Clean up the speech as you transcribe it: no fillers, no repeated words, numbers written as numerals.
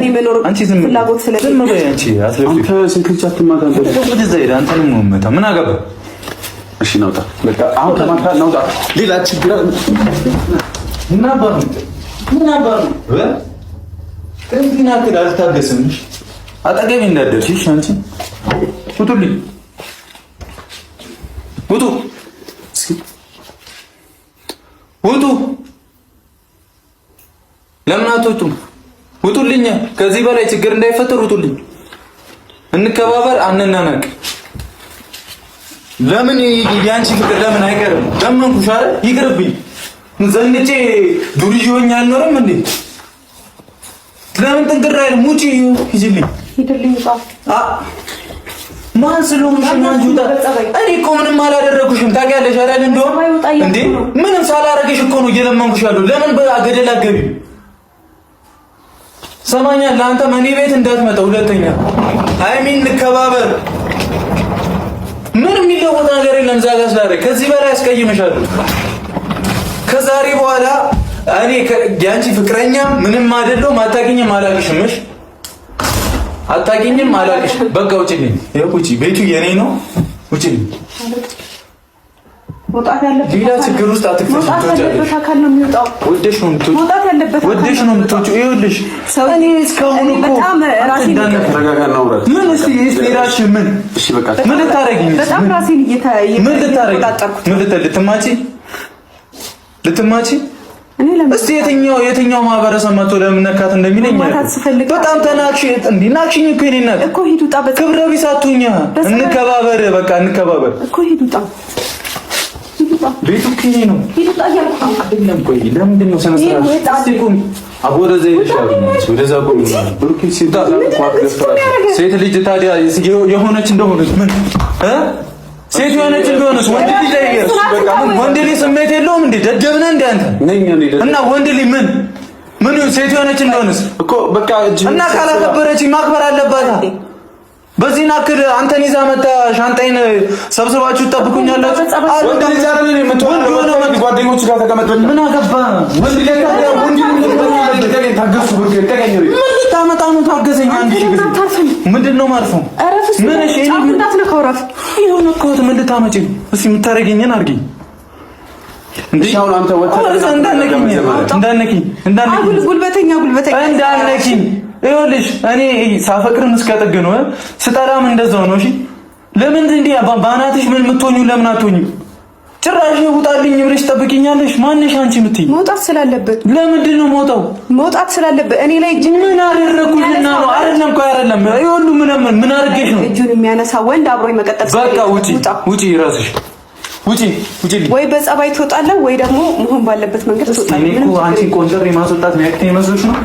በእኔ መኖር ፍላጎት ስለሌለ ዝም በይ አንቺ። አትለፊ። አንተ ሴት ልጅ አትማታ። አንተ ወደዛ ሄድ። አንተንም ነው የምመታ። ምን አገባህ? እሺ ናውጣ፣ በቃ አሁን ተማታ፣ ናውጣ። ሌላ ችግር ምን አባህ ነው? ምን አባህ ነው? እንዲህ ናክል አልታገስም። አጠገቤ እንዳትደርሺ እሺ። አንቺ ውጡልኝ፣ ውጡ፣ ውጡ። ለምን አትወጡም? ውጡልኝ። ከዚህ በላይ ችግር እንዳይፈጠር ውጡልኝ። እንከባበር፣ አንናናቅ። ለምን የአንቺ ፍቅር ለምን አይቀርም? ለመንኩሽ አይደል? ይቅርብኝ። ዘንጬ ዱርዬ ሆኜ አልኖርም እንዴ? ለምን ጥንቅር አይልም? ውጪ፣ ሂጂልኝ። ሂድልኝ፣ ውጣ። ማን ስለሆንሽ ነው አንቺ? ውጣ። እኔ እኮ ምንም አላደረኩሽም ታውቂያለሽ አይደል? እንደውም እንዴ ምንም ሳላረግሽ እኮ ነው እየለመንኩሽ ያለው። ለምን በገደል አትገቢም? ሰማኛል። ለአንተም እኔ ቤት እንዳትመጣ ሁለተኛ። ሃይሚን እንከባበር። ምንም የሚለወጥ ነገር የለም። እዛ ጋር ስላደረግ ከዚህ በላይ አስቀይምሻለሁ። ከዛሬ በኋላ እኔ የአንቺ ፍቅረኛ ምንም አይደለሁም። አታውቂኝም፣ አላውቅሽም። እሺ አታውቂኝም፣ አላውቅሽም። በቃ ውጪልኝ። ይኸው ውጪ። ቤቱ የኔ ነው። ውጪልኝ። መውጣት ያለበት ሌላ ችግር ውስጥ አትክተሽ። መውጣት ያለበት አካል ነው የሚወጣው። ወደሽ ነው የምትወጪው። መውጣት ያለበት ወደሽ ነው የምትወጪው። ይኸውልሽ እኔ እስካሁን እኮ በጣም ራሴን ተረጋጋና አውራት። ምን እስቲ እስቲ እራስሽ ምን እሺ በቃ ምን ልታረጊኝ? በጣም ራሴን ምን ልታረጊ? እየተቆጣጠርኩት ምን ልትማጪ ልትማጪ? እኔ ለምን እስቲ የትኛው ማህበረሰብ መጥቶ ለምን ነካት እንደሚለኝ መማታት ስፈልግ በጣም ተናክሽ እንዴ? ናክሽኝ እኮ የኔ እናት እኮ ሂድ ውጣ። በጸባይ ክብረ ቢስ አትሁኛ። እንከባበር፣ በቃ እንከባበር እኮ ሂድ ውጣ፣ ሂድ ውጣ፣ ቤቱ እኮ የኔ ነው። ሂድ ውጣ እያልኩህ ነው። አይደለም ቆይ፣ ለምንድን ነው ስነ ስርዓት? ውጣ። እስቲ ቁሚ። አቦ ወደዛ ይልሻል። ወደዛ ቁሚ። ብሩኬ ሴት ሴት ልጅ ታዲያ የሆነች እንደሆነች ምን እ ሴት የሆነች እንደሆነች ወንድ ልጅ ላይ ወንድ ልጅ ስሜት የለውም እንዴ? ደደብ ነህ እንዴ አንተ? ነኝ እኔ እና ወንድ ልጅ ምን ምን ይሁን ሴት የሆነች እንደሆነስ እኮ በቃ እጅ እና ካላከበረች ማክበር አለባት። በዚህ ናክል አንተን ይዛ መጣ ሻንጣይን ሰብስባችሁ ትጠብቁኛላችሁ? ወንድ ልጅ አይደል የምትሆነው? ጓደኞቹ ጋር ተቀመጥ። በቃ ምን አገባ? ወንድ ልጅ ታዲያ ወንድ ልጅ ታገሱ። ብሩኬ ተገኘ ምን ልታመጣ ነው? ታገዘኝ። አንድ ሺህ ጊዜ ምንድን ነው ማርፈው? እረፍ። እሱ ምን እሺ፣ ጫፍ እንዳትነካው እረፍ። ይሁን እኮ ምን ልታመጪ? እስኪ የምታረጊኝን አድርጊኝ። እንዴ እሺ አሁን አንተ ወጥተህ እንዳነኪኝ እንዳነኪኝ እንዳነኪኝ አጉል ጉልበተኛ ጉልበተኛ እንዳነኪኝ። ይኸውልሽ እኔ ሳፈቅርም እስከ ጥግ ነው፣ ስጠላም እንደዛው ነው። እሺ ለምን እንዲህ ባናትሽ ምን የምትሆኚው ለምን አትሆኚም? ጭራሽ ውጣልኝ ብለሽ ትጠብቂኛለሽ? ማነሽ አንቺ የምትይኝ? መውጣት ስላለብህ ለምንድን ነው የምወጣው? መውጣት ስላለብህ እኔ ላይ እጅ ምን አደረኩሽና ነው? አይደለም እኮ አይደለም። ይኸውልህ ምን ምን አድርጌሽ ነው? እጁን የሚያነሳ ወንድ አብሮኝ መቀጠል በቃ ውጪ፣ ውጪ፣ ራስሽ ውጪ፣ ውጪ። ወይ በጸባይ ትወጣለህ ወይ ደግሞ መሆን ባለበት መንገድ ትወጣለህ። እኔ እኮ አንቺን ቆንጠሬ ማስወጣት የሚያቅተኝ መስሎሽ ነው?